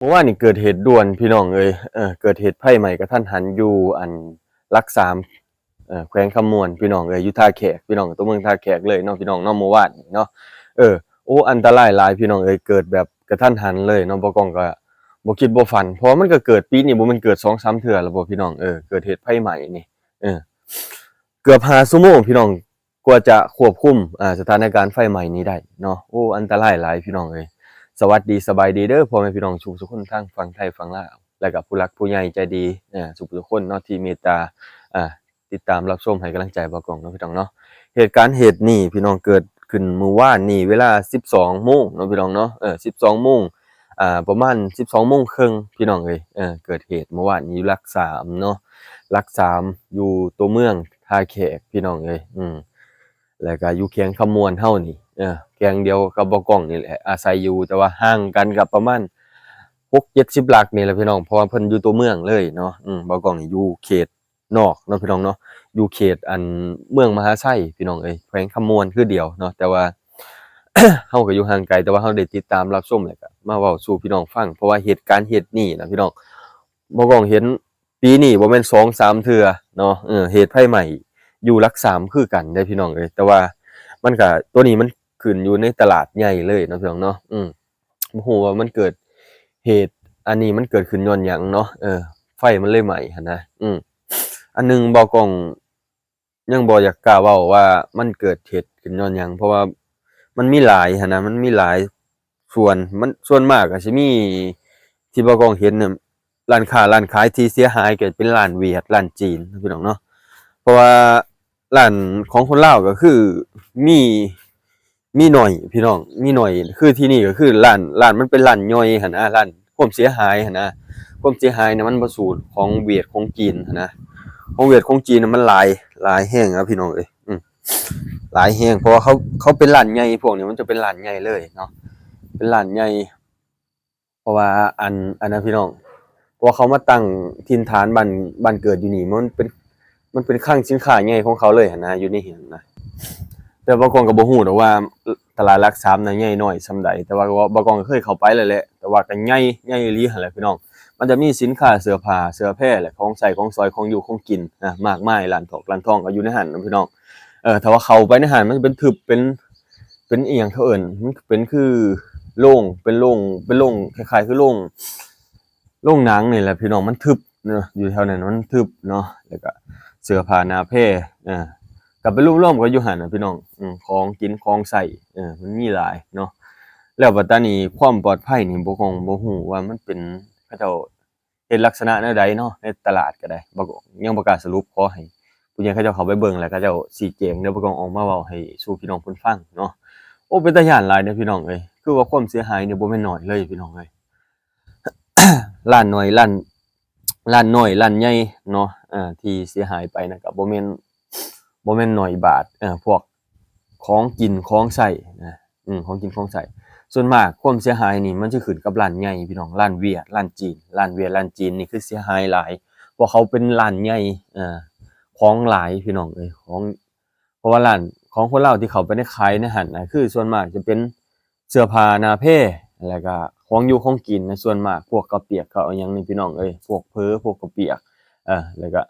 ເມື່ອວານນີ້ເກີດເຫດດ່ວນພີ່ນ້ອງເອີຍ ເອີ ເກີດເຫດໄຟໄໝ້ກະທັນຫັນຢູ່ອັນຫຼັກສາມ ເອີ ແຂວງຄຳມ່ວນພີ່ນ້ອງເອີຍ ຢູ່ທ່າແຂກພີ່ນ້ອງ ຕົວເມືອງທ່າແຂກເລີຍເນາະພີ່ນ້ອງເນາະ ເມື່ອວານນີ້ເນາະ ເອີ ໂອ້ ອັນຕະລາຍຫຼາຍພີ່ນ້ອງເອີຍ ເກີດແບບກະທັນຫັນເລີຍເນາະ ບໍ່ກ້ອງກະບໍ່ຄິດບໍ່ຝັນ ເພາະວ່າມັນກະເກີດປີນີ້ ບໍ່ແມ່ນເກີດສອງສາມເທື່ອແລ້ວບໍ່ພີ່ນ້ອງ ເອີ ເກີດເຫດໄຟໄໝ້ນີ້ ເອີ ເກືອບຫ້າຊົ່ວໂມງພີ່ນ້ອງ ກວ່າຈະຄວບຄຸມ ອາ ສະຖານະການໄຟໄໝ້ນີ້ໄດ້ເນາະ ໂອ້ ອັນຕະລາຍຫຼາຍພີ່ນ້ອງເອີຍ ສະຫວັດດີສະບາຍດີເດີ ພໍ່ແມ່ພີ່ນ້ອງທຸກໆຄົນ ທັງຝັ່ງໄທຝັ່ງລາວ ແລະກະຜູ້ຫຼັກຜູ້ໃຫຍ່ໃຈດີ ເອີ ທຸກໆຄົນເນາະ ທີ່ເມດຕາ ອາ ຕິດຕາມຮັບຊົມໃຫ້ກຳລັງໃຈບ່າວກ້ອງເນາະພີ່ນ້ອງເນາະ ເຫດການເຫດນີ້ພີ່ນ້ອງ ເກີດຂຶ້ນມື້ວານນີ້ເວລາສິບສອງໂມງເນາະພີ່ນ້ອງເນາະ ເອີ ສິບສອງໂມງ ອາ ປະມານສິບສອງໂມງເຄິ່ງພີ່ນ້ອງເອີຍ ເອີ ເກີດເຫດມື້ວານນີ້ຢູ່ຫຼັກສາມເນາະ ຫຼັກສາມ ຢູ່ຕົວເມືອງທ່າແຂກພີ່ນ້ອງເອີຍ ອືມ ແລ້ວກະຢູ່ແຂວງຄຳມ່ວນເຮົານີ້ ເອີ ແຂວງດຽວກັບບ່າວກ້ອງນີ້ແຫຼະ ອາໄສຢູ່ ແຕ່ວ່າຫ່າງກັນກະປະມານຫົກເຈັດສິບຫຼັກນີ້ແຫຼະພີ່ນ້ອງ ເພາະວ່າເພິ່ນຢູ່ຕົວເມືອງເລີຍເນາະ ອືມ ບ່າວກ້ອງນີ້ຢູ່ເຂດນອກເນາະພີ່ນ້ອງເນາະ ຢູ່ເຂດອັນເມືອງມະຫາໄຊພີ່ນ້ອງເອີຍ ແຂວງຄຳມ່ວນຄືດຽວເນາະ ແຕ່ວ່າ ເຮົາກະຢູ່ຫ່າງໄກ ແຕ່ວ່າເຮົາໄດ້ຕິດຕາມຮັບຊົມ ແລ້ວກະມາເວົ້າສູ່ພີ່ນ້ອງຟັງ ເພາະວ່າເຫດການເຫດນີ້ນະພີ່ນ້ອງ ບ່າວກ້ອງເຫັນ ປີນີ້ບໍ່ແມ່ນສອງສາມເທື່ອເນາະ ເອີ ເຫດໄຟໄໝ້ຢູ່ຫຼັກສາມຄືກັນເດ້ພີ່ນ້ອງເອີຍ ແຕ່ວ່າມັນກະ ໂຕນີ້ມັນຂຶ້ນຢູ່ໃນຕະຫຼາດໃຫຍ່ເລີຍເນາະພີ່ນ້ອງເນາະ ອືມ ບໍ່ຮູ້ວ່າມັນເກີດເຫດ ອັນນີ້ມັນເກີດຂຶ້ນຍ້ອນຫຍັງເນາະ ເອີ ໄຟມັນເລີຍໄໝ້ຫັ້ນນະ ອືມ ອັນໜຶ່ງບ່າວກ້ອງ ຍັງບໍ່ຢາກກ້າເວົ້າວ່າມັນເກີດເຫດຂຶ້ນຍ້ອນຫຍັງ ເພາະວ່າມັນມີຫຼາຍຫັ້ນນະ ມັນມີຫຼາຍສ່ວນ ມັນ ສ່ວນມາກກະຊິມີທີ່ບ່າວກ້ອງເຫັນນະ ຮ້ານຄ້າຮ້ານຂາຍທີ່ເສຍຫາຍກະເປັນຮ້ານຫວຽດ ຮ້ານຈີນເນາະພີ່ນ້ອງເນາະ ເພາະວ່າຮ້ານຂອງຄົນລາວກະຄືມີ ມີໜ້ອຍພີ່ນ້ອງ ມີໜ້ອຍ ຄືທີ່ນີ້ກະຄືຮ້ານ ຮ້ານມັນເປັນຮ້ານຍ່ອຍຫັ້ນນະ ຮ້ານ ຄວາມເສຍຫາຍຫັ້ນນະ ຄວາມເສຍຫາຍນະ ມັນບໍ່ສູ້ຂອງຫວຽດຂອງຈີນຫັ້ນນະ ຂອງຫວຽດຂອງຈີນນະ ມັນຫຼາຍ ຫຼາຍແຮງນະພີ່ນ້ອງເອີຍ ອືມ ຫຼາຍແຮງ ເພາະວ່າເຂົາ ເຂົາເປັນຮ້ານໃຫຍ່ ພວກນີ້ມັນຈະເປັນຮ້ານໃຫຍ່ເລີຍເນາະ ເປັນຮ້ານໃຫຍ່ ເພາະວ່າອັນ ອັນນັ້ນພີ່ນ້ອງ ເພາະວ່າເຂົາມາຕັ້ງຖິ່ນຖານບ້ານ ບ້ານເກີດຢູ່ນີ້ ມັນເປັນ ມັນເປັນຄັງສິນຄ້າໃຫຍ່ຂອງເຂົາເລີຍຫັ້ນນະ ຢູ່ໃນຫັ້ນນະ ແຕ່ບ່າວກ້ອງກະບໍ່ຮູ້ດອກວ່າຕະຫຼາດຫຼັກສາມນະໃຫຍ່ນ້ອຍສ່ຳໃດ ແຕ່ວ່າບ່າວກ້ອງກະເຄີຍເຂົ້າໄປແລ້ວແຫຼະ ແຕ່ວ່າກະໃຫຍ່ ໃຫຍ່ອີ່ຫຼີຫັ້ນແຫຼະພີ່ນ້ອງ ມັນຈະມີສິນຄ້າເສື້ອຜ້າ ເສື້ອແພ ແລະຂອງໃຊ້ຂອງສອຍ ຂອງຢູ່ຂອງກິນນະ ມາກມາຍ ຮ້ານຖອກຮ້ານທອງກະຢູ່ໃນຫັ້ນນະພີ່ນ້ອງ ເອີ ຖ້າວ່າເຂົ້າໄປໃນຫັ້ນ ມັນຈະເປັນທຶບ ເປັນ ເປັນອີ່ຫຍັງເຂົາເອີ້ນ ມັນເປັນຄືໂລງ ເປັນໂລງ ເປັນໂລງ ຄ້າຍໆຄືໂລງ ໂລງໜັງນີ້ແຫຼະພີ່ນ້ອງ ມັນທຶບເນາະ ຢູ່ແຖວນັ້ນມັນທຶບເນາະ ແລ້ວກະເສື້ອຜ້າໜ້າແພ ເອີ ກະໄປລວມໆກັນຢູ່ຫັ້ນນະພີ່ນ້ອງ ອືມ ຂອງກິນຂອງໃຊ້ ເອີ ມັນມີຫຼາຍເນາະ ແລ້ວບັດຕານີ້ຄວາມປອດໄພນີ້ ບໍ່ ກະບໍ່ຮູ້ວ່າມັນເປັນ ເຂົາເຈົ້າ ເຮັດລັກສະນະແນວໃດເນາະ ໃນຕະຫຼາດກະໄດ້ ບໍ່ ຍັງບໍ່ກ້າສະຫຼຸບ ຂໍໃຫ້ຜູ້ໃຫຍ່ເຂົາເຈົ້າເຂົ້າໄປເບິ່ງ ແລ້ວເຂົາເຈົ້າຊີ້ແຈງ ດຽວບ່າວກ້ອງອອກມາເວົ້າໃຫ້ສູ່ພີ່ນ້ອງເພິ່ນຟັງເນາະ ໂອ້ ເປັນຕາຢ້ານຫຼາຍເດ້ພີ່ນ້ອງເອີຍ ຄືວ່າຄວາມເສຍຫາຍນີ້ບໍ່ແມ່ນໜ້ອຍເລີຍພີ່ນ້ອງເອີຍ ຮ້ານນ້ອຍ ຮ້ານ ຮ້ານນ້ອຍ ຮ້ານໃຫຍ່ເນາະ ເອີ ທີ່ເສຍຫາຍໄປນະ ກະບໍ່ແມ່ນ ບໍ່ແມ່ນໜ້ອຍບາດ ເອີ ພວກຂອງກິນຂອງໃຊ້ນະ ອືມ ຂອງກິນຂອງໃຊ້ ສ່ວນມາກຄວາມເສຍຫາຍນີ້ມັນຈະຂຶ້ນກັບຮ້ານໃຫຍ່ພີ່ນ້ອງ ຮ້ານຫວຽດ ຮ້ານຈີນ ຮ້ານຫວຽດ ຮ້ານຈີນນີ້ຄືເສຍຫາຍຫຼາຍ ເພາະເຂົາເປັນຮ້ານໃຫຍ່ ເອີ ຂອງຫຼາຍພີ່ນ້ອງເອີຍ ຂອງ ເພາະວ່າຮ້ານຂອງຄົນລາວທີ່ເຂົ້າໄປໃນ ຂາຍໃນຫັ້ນນະ ຄືສ່ວນມາກຈະເປັນເສື້ອຜ້າໜ້າແພ ແລ້ວກະຂອງຢູ່ຂອງກິນນະ ສ່ວນມາກພວກເຂົ້າປຽກເຂົ້າອີ່ຫຍັງນີ້ພີ່ນ້ອງເອີຍ ພວກເຝີ ພວກເຂົ້າປຽກ ເອີ ແລ້ວກະ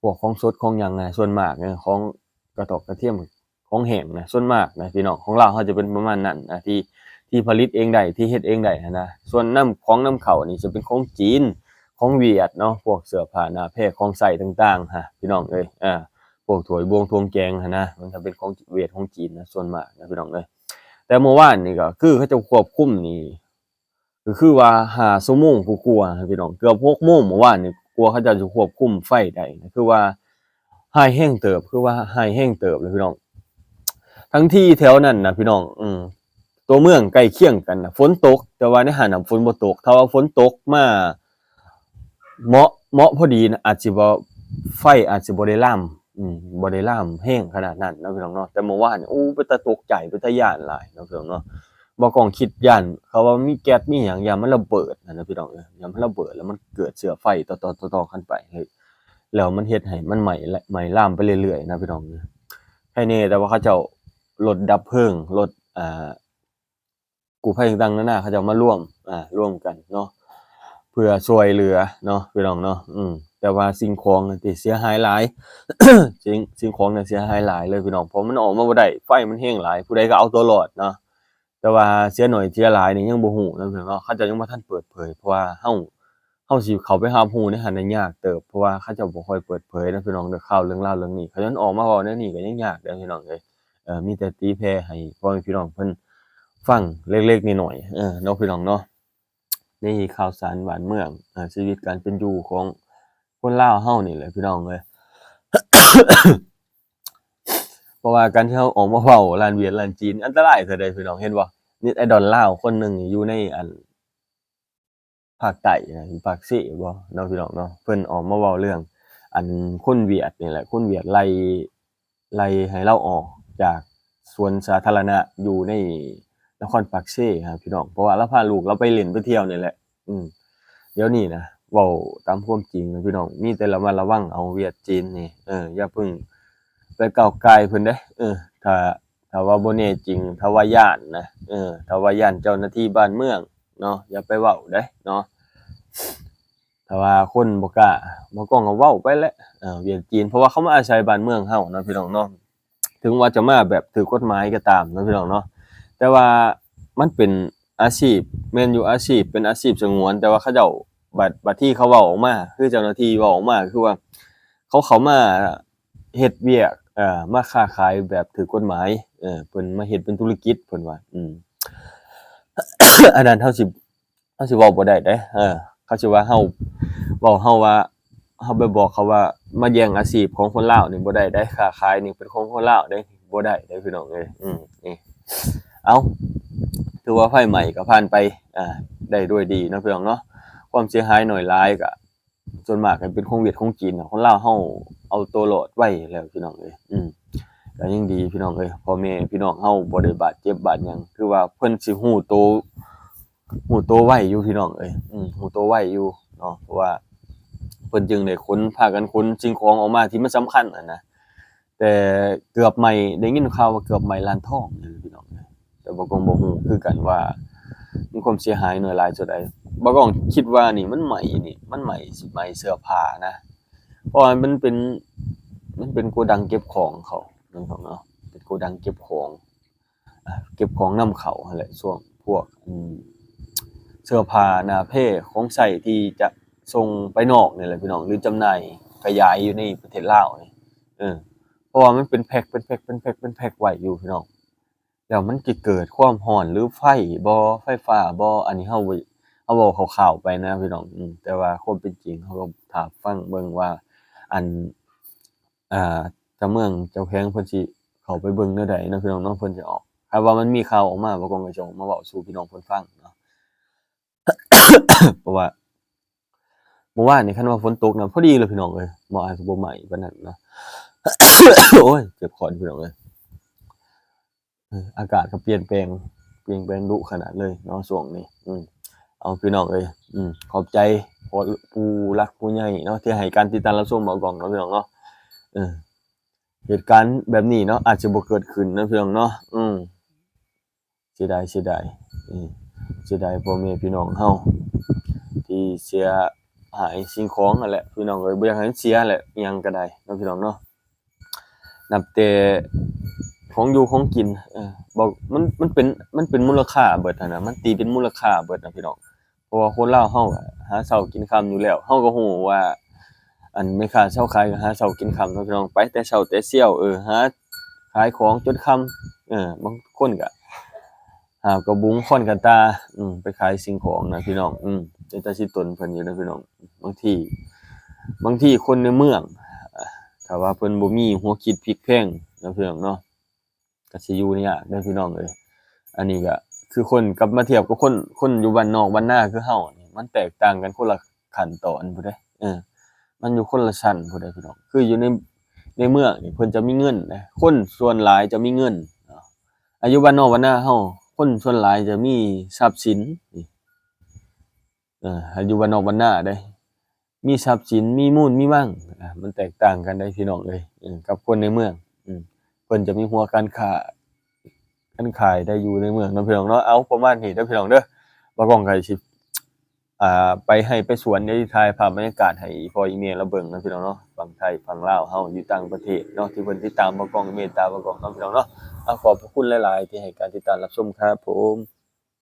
ພວກຂອງສົດຂອງຫຍັງນະ ສ່ວນມາກນະ ຂອງກະຕອກກະທຽມ ຂອງແຫ້ງນະ ສ່ວນມາກນະພີ່ນ້ອງ ຂອງລາວເຮົາຈະເປັນປະມານນັ້ນນະ ທີ່ ທີ່ຜະລິດເອງໄດ້ ທີ່ເຮັດເອງໄດ້ຫັ້ນນະ ສ່ວນນຳ ຂອງນຳເຂົ້ານີ້ຈະເປັນຂອງຈີນ ຂອງຫວຽດເນາະ ພວກເສື້ອຜ້າໜ້າແພ ຂອງໃຊ້ຕ່າງໆຫັ້ນ ພີ່ນ້ອງເອີຍ ອາ ພວກຖ້ວຍບ່ວງຖ້ວງແກງຫັ້ນນະ ມັນຈະເປັນຂອງຫວຽດຂອງຈີນນະ ສ່ວນມາກນະພີ່ນ້ອງເອີຍ ແຕ່ເມື່ອວານນີ້ກະຄືເຂົາເຈົ້າຄວບຄຸມນີ້ ກະຄືວ່າຫ້າຊົ່ວໂມງກວ່າໆນະພີ່ນ້ອງ ເກືອບຫົກໂມງເມື່ອວານນີ້ ກວ່າເຂົາເຈົ້າຈະຄວບຄຸມໄຟໄດ້ນະ ຄືວ່າຮ້າຍແຮງເຕີບ ຄືວ່າຮ້າຍແຮງເຕີບເລີຍພີ່ນ້ອງ ທັງທີ່ແຖວນັ້ນນະພີ່ນ້ອງ ອືມ ຕົວເມືອງໃກ້ຄຽງກັນນະ ຝົນຕົກ ແຕ່ວ່າໃນຫັ້ນນະຝົນບໍ່ຕົກ ຖ້າວ່າຝົນຕົກມາເໝາະ ເໝາະພໍດີນະ ອາດຊິບໍ່ ໄຟອາດຊິບໍ່ໄດ້ລາມ ອືມ ບໍ່ໄດ້ລາມແຮງຂະໜາດນັ້ນເນາະພີ່ນ້ອງເນາະ ແຕ່ເມື່ອວານນີ້ ໂອ້ ເປັນຕາຕົກໃຈ ເປັນຕາຢ້ານຫຼາຍເນາະພີ່ນ້ອງເນາະ ບ່າວກ້ອງຄິດຢ້ານ ເຂົາວ່າມີແກັສມີຫຍັງ ຢ້ານມັນລະເບີດຫັ້ນນະພີ່ນ້ອງເອີຍ ຢ້ານມັນລະເບີດ ແລ້ວມັນເກີດເຊື້ອໄຟຕໍ່ໆກັນໄປ ແລ້ວມັນເຮັດໃຫ້ມັນໄໝ້ ໄໝ້ລາມໄປເລື້ອຍໆນະພີ່ນ້ອງເອີຍ ໃຄແນ່ ແຕ່ວ່າເຂົາເຈົ້າ ລົດດັບເພີງ ລົດ ອ່າ ກູ້ໄພຕ່າງໆນານາ ເຂົາເຈົ້າມາລວມ ອ່າ ລວມກັນເນາະ ພື່ອຊ່ວຍເຫຼືອເນາະ ພີ່ນ້ອງເນາະ. ອືມ ແຕ່ວ່າສິ່ງຂອງນັ້ນຕິເສຍຫາຍຫຼາຍ ສິ່ງ ສິ່ງຂອງນັ້ນເສຍຫາຍຫຼາຍເລີຍ ພີ່ນ້ອງ, ເພາະມັນອອກມາບໍ່ໄດ້ ໄຟມັນແຮງຫຼາຍ ຜູ້ໃດກໍເອົາຕົວລອດເນາະ. ແຕ່ວ່າເສຍໜ້ອຍເສຍຫຼາຍນີ້ຍັງບໍ່ຮູ້ນະ ພີ່ນ້ອງເນາະ, ເຂົາເຈົ້າຍັງບໍ່ທັນເປີດເຜີຍ ເພາະວ່າເຮົາ ເຮົາຊິເຂົ້າໄປຮັບຮູ້ໃນຫັ້ນນະຍາກເຕີບ ເພາະວ່າເຂົາເຈົ້າບໍ່ຄ່ອຍເປີດເຜີຍນະ ພີ່ນ້ອງເດີ. ຂ່າວເລື່ອງລາວເລື່ອງນີ້ ຄັນມັນອອກມາເວົ້າແນວນີ້ກໍຍັງຍາກເດ້ ພີ່ນ້ອງເອີຍ. ເອີ ມີແຕ່ຕີແຜ່ໃຫ້ພໍ່ແມ່ພີ່ນ້ອງເພິ່ນຟັງເລັກໆນ້ອຍໆ ເອີ ເນາະ ພີ່ນ້ອງເນາະ. ໃນຂ່າວສານບ້ານເມືອງ ເອີ ຊີວິດການເປັນຢູ່ຂອງຄົນລາວເຮົານີ້ແຫຼະ ພີ່ນ້ອງເອີຍ. ເພາະວ່າການທີ່ເຮົາອອກມາເວົ້າລ້ານຫວຽດລ້ານຈີນ ອັນຕະລາຍເທົ່າໃດ ພີ່ນ້ອງເຫັນບໍ່? ເນັດໄອດອນລາວຄົນໜຶ່ງຢູ່ໃນອັນ ພາກໃຕ້ນະ ຢູ່ປາກເຊບໍ່ເນາະ ພີ່ນ້ອງເນາະ, ເພິ່ນອອກມາເວົ້າເລື່ອງອັນຄົນຫວຽດນີ້ແຫຼະ, ຄົນຫວຽດໄລ່ ໄລ່ໃຫ້ລາວອອກຈາກສວນສາທາລະນະຢູ່ໃນນະຄອນປາກເຊຫັ້ນ ພີ່ນ້ອງ, ເພາະວ່າລາວພາລູກລາວໄປຫຼິ້ນໄປທ່ຽວນີ້ແຫຼະ. ອືມ ດຽວນີ້ນະ ເວົ້າຕາມຄວາມຈິງນະ ພີ່ນ້ອງ, ມີແຕ່ລະມັດລະວັງເອົາຫວຽດຈີນນີ້ ເອີ ຢ່າເພິ່ງໄປກ້າວກ່າຍເພິ່ນເດ້. ເອີ ຖ້າ ຖ້າວ່າບໍ່ແນ່ຈິງ ຖ້າວ່າຢ້ານນະ ເອີ ຖ້າວ່າຢ້ານເຈົ້າໜ້າທີ່ບ້ານເມືອງເນາະ ຢ່າໄປເວົ້າເດ້ເນາະ. ຖ້າວ່າຄົນບໍ່ກ້າ ບໍ່ກ້ອງກໍເວົ້າໄປແຫຼະ ເອີ ຫວຽດຈີນ ເພາະວ່າເຂົາມາອາໄສບ້ານເມືອງເຮົາເນາະ ພີ່ນ້ອງເນາະ. ເຖິງວ່າຈະມາແບບຖືກກົດໝາຍກໍຕາມເນາະ ພີ່ນ້ອງເນາະ, ແຕ່ວ່າມັນເປັນອາຊີບ ແມ່ນຢູ່ ອາຊີບ ເປັນອາຊີບສະຫງວນ, ແຕ່ວ່າເຂົາເຈົ້າ ບາດ ບາດທີ່ເຂົາເວົ້າອອກມາ ຄືເຈົ້າໜ້າທີ່ເວົ້າອອກມາ ຄືວ່າເຂົາເຂົ້າມາ ເຮັດວຽກ ເອີ ມາຄ້າຂາຍແບບຖືກກົດໝາຍ ເອີ ເພິ່ນມາເຮັດເປັນທຸລະກິດ ເພິ່ນວ່າ. ອືມ ອັນນັ້ນເຮົາຊິ ເຮົາຊິເວົ້າບໍ່ໄດ້ເດ້ ເອີ ເຂົາຊິວ່າເຮົາ ເວົ້າເຮົາວ່າ ເຮົາໄປບອກເຂົາວ່າມາແຍ່ງອາຊີບຂອງຄົນລາວນີ້ບໍ່ໄດ້ເດ້, ຄ້າຂາຍນີ້ເປັນຂອງຄົນລາວເດ້ ບໍ່ໄດ້ເດ້ ພີ່ນ້ອງເອີຍ. ອືມ ນີ້ ເອົາ ຖືວ່າໄຟໄໝ້ກໍຜ່ານໄປ ອ່າ ໄດ້ດ້ວຍດີເນາະ ພີ່ນ້ອງເນາະ. ຄວາມເສຍຫາຍໜ້ອຍຫຼາຍກໍ ສ່ວນມາກກໍເປັນຂອງຫວຽດຂອງຈີນນະ, ຄົນລາວເຮົາເອົາຕົວລອດໄວແລ້ວ ພີ່ນ້ອງເອີຍ. ອືມ ກໍຍັງດີ ພີ່ນ້ອງເອີຍ, ພໍ່ແມ່ພີ່ນ້ອງເຮົາບໍ່ໄດ້ບາດເຈັບບາດຫຍັງ, ຖືວ່າເພິ່ນຊິຮູ້ໂຕ ຮູ້ໂຕໄວຢູ່ ພີ່ນ້ອງເອີຍ. ອືມ ຮູ້ໂຕໄວຢູ່ເນາະ, ເພາະວ່າເພິ່ນຈຶ່ງໄດ້ຂົນ ພາກັນຂົນສິ່ງຂອງອອກມາທີ່ມັນສຳຄັນຫັ້ນນະ. ແຕ່ເກືອບໄໝ້ ໄດ້ຍິນຂ່າວວ່າເກືອບໄໝ້ຮ້ານທອງເດ້ ພີ່ນ້ອງ, ແຕ່ບໍ່ກອງບໍ່ຮູ້ຄືກັນວ່າມີຄວາມເສຍຫາຍໜ້ອຍຫຼາຍສ່ຳໃດ. ບໍ່ກອງຄິດວ່ານີ້ມັນໄໝ້ນີ້ ມັນໄໝ້ ໄໝ້ເສື້ອຜ້ານະ, ເພາະວ່າມັນເປັນ ມັນເປັນໂກດັງເກັບຂອງເຂົາ ແມ່ນບໍ່ເນາະ, ເປັນໂກດັງເກັບຂອງ ອ່າ ເກັບຂອງນຳເຂົ້າຫັ້ນແຫຼະ, ຊ່ວງພວກ ອືມ ເສື້ອຜ້າໜ້າແພ ຂອງໃຊ້ທີ່ຈະສົ່ງໄປນອກນີ້ແຫຼະ ພີ່ນ້ອງ, ຫຼື ຈຳໜ່າຍຂະຫຍາຍຢູ່ໃນປະເທດລາວນີ້. ເອີ ເພາະວ່າມັນເປັນແພັກ ເປັນແພັກ ເປັນແພັກ ເປັນແພັກໄວ້ຢູ່ ພີ່ນ້ອງ, ແລ້ວມັນຊິເກີດຄວາມຮ້ອນ ຫຼື ໄຟບໍ່ ໄຟຟ້າບໍ່ ອັນນີ້ເຮົາ ເຮົາເວົ້າຄ່າວໆໄປນະ ພີ່ນ້ອງ. ອືມ ແຕ່ວ່າຄວາມເປັນຈິງເຮົາກໍຖ້າຟັງເບິ່ງວ່າ ອັນ ອ່າ ເຈົ້າເມືອງເຈົ້າແຂວງເພິ່ນຊິເຂົ້າໄປເບິ່ງແນວໃດເນາະ ພີ່ນ້ອງເນາະ, ເພິ່ນຊິອອກ ຖ້າວ່າມັນມີຂ່າວອອກມາ ບໍ່ກອງກໍຈະອອກມາເວົ້າສູ່ພີ່ນ້ອງເພິ່ນຟັງເນາະ. ເພາະວ່າມື້ວານນີ້ຄັນວ່າຝົນຕົກນະ ພໍດີເລີຍ ພີ່ນ້ອງເອີຍ, ບໍ່ ອາດຈະບໍ່ໄໝ້ປານນັ້ນເນາະ. ໂອ້ຍ ເຈັບຄໍ ພີ່ນ້ອງເອີຍ. ເອີ ອາກາດກໍປ່ຽນແປງ ປ່ຽນແປງດຸຂະໜາດເລີຍເນາະຊ່ວງນີ້. ອືມ ເອົາ ພີ່ນ້ອງເອີຍ ອືມ ຂອບໃຈຜູ້ ຜູ້ຫຼັກຜູ້ໃຫຍ່ເນາະ ທີ່ໃຫ້ການຕິດຕາມຮັບຊົມເບົາກ້ອງເນາະ ພີ່ນ້ອງເນາະ. ເອີ ເຫດການແບບນີ້ເນາະ ອາດຈະບໍ່ເກີດຂຶ້ນເນາະ ພີ່ນ້ອງເນາະ. ອືມ ເສຍດາຍ ເສຍດາຍ ອືມ ເສຍດາຍພໍ່ແມ່ພີ່ນ້ອງເຮົາ ທີ່ເສຍຫາຍສິ່ງຂອງຫັ້ນແຫຼະ ພີ່ນ້ອງເອີຍ, ບໍ່ຢາກໃຫ້ມັນເສຍແຫຼະ ອີ່ຫຍັງກໍໄດ້ເນາະ ພີ່ນ້ອງເນາະ. ນັບແຕ່ຂອງຢູ່ຂອງກິນ ເອີ ບໍ່ ມັນ ມັນເປັນ ມັນເປັນມູນລະຄ່າເບິດຫັ້ນນະ, ມັນຕີເປັນມູນລະຄ່າເບິດນະ ພີ່ນ້ອງ. ເພາະວ່າຄົນລາວເຮົາຫາເຊົ້າກິນຄ່ຳຢູ່ແລ້ວ, ເຮົາກໍຮູ້ວ່າ ອັນແມ່ຄ້າຊາວຂາຍກໍຫາເຊົ້າກິນຄ່ຳເນາະ ພີ່ນ້ອງ, ໄປແຕ່ເຊົ້າແຕ່ຊຽວ ເອີ ຫາຂາຍຂອງຈົນຄ່ຳ. ເອີ ບາງຄົນກໍຫາບກະບຸງ ຄ້ອນກັນຕາ ອືມ ໄປຂາຍສິ່ງຂອງນະ ພີ່ນ້ອງ. ອືມ ເປັນຕາຊິຕົນເພິ່ນຢູ່ນະ ພີ່ນ້ອງ. ບາງທີ ບາງທີຄົນໃນເມືອງ ຖ້າວ່າເພິ່ນບໍ່ມີຫົວຄິດພິກແພງເນາະ ພີ່ນ້ອງເນາະ ກໍຊິຢູ່ຍາກເດີ້ ພີ່ນ້ອງເອີຍ. ອັນນີ້ກໍຄືຄົນກັບມາທຽບກັບຄົນ ຄົນຢູ່ບ້ານນອກບ້ານນາຄືເຮົານີ້ ມັນແຕກຕ່າງກັນຄົນລະຂັ້ນຕອນພຸ້ນເດ້. ເອີ ມັນຢູ່ຄົນລະຊັ້ນພຸ້ນເດ້ ພີ່ນ້ອງ. ຄືຢູ່ໃນ ໃນເມືອງນີ້ເພິ່ນຈະມີເງິນນະ, ຄົນສ່ວນຫຼາຍຈະມີເງິນເນາະ. ອາ ຢູ່ບ້ານນອກບ້ານນາເຮົາ ຄົນສ່ວນຫຼາຍຈະມີຊັບສິນນີ້ ເອີ ຢູ່ບ້ານນອກບ້ານນາເດ້ ມີຊັບສິນ ມີມູນມີມັງ ອາ ມັນແຕກຕ່າງກັນເດ້ ພີ່ນ້ອງເອີຍ. ເອີ ກັບຄົນໃນເມືອງ ອືມ ເພິ່ນຈະມີຫົວການຄ້າການຂາຍໄດ້ຢູ່ໃນເມືອງເນາະ ພີ່ນ້ອງເນາະ. ເອົາ ປະມານນີ້ເດີ້ ພີ່ນ້ອງເດີ້. ບ່າວກ້ອງກໍຊິ ອ່າ ໄປໄຮ່ໄປສວນ ດຽວຊິຖ່າຍພາບບັນຍາກາດໃຫ້ອີ່ພໍ່ອີ່ແມ່ລາວເບິ່ງເນາະ ພີ່ນ້ອງເນາະ. ຝັ່ງໄທ ຝັ່ງລາວເຮົາ ຢູ່ຕ່າງປະເທດເນາະ ທີ່ເພິ່ນຕິດຕາມເຮົາ ກອງເມດຕາ ເບິ່ງກອງເຮົາ ພີ່ນ້ອງເນາະ. ອາ ຂອບພະຄຸນຫຼາຍໆ ທີ່ໃຫ້ການຕິດຕາມຮັບຊົມ ຄັບຜົມ.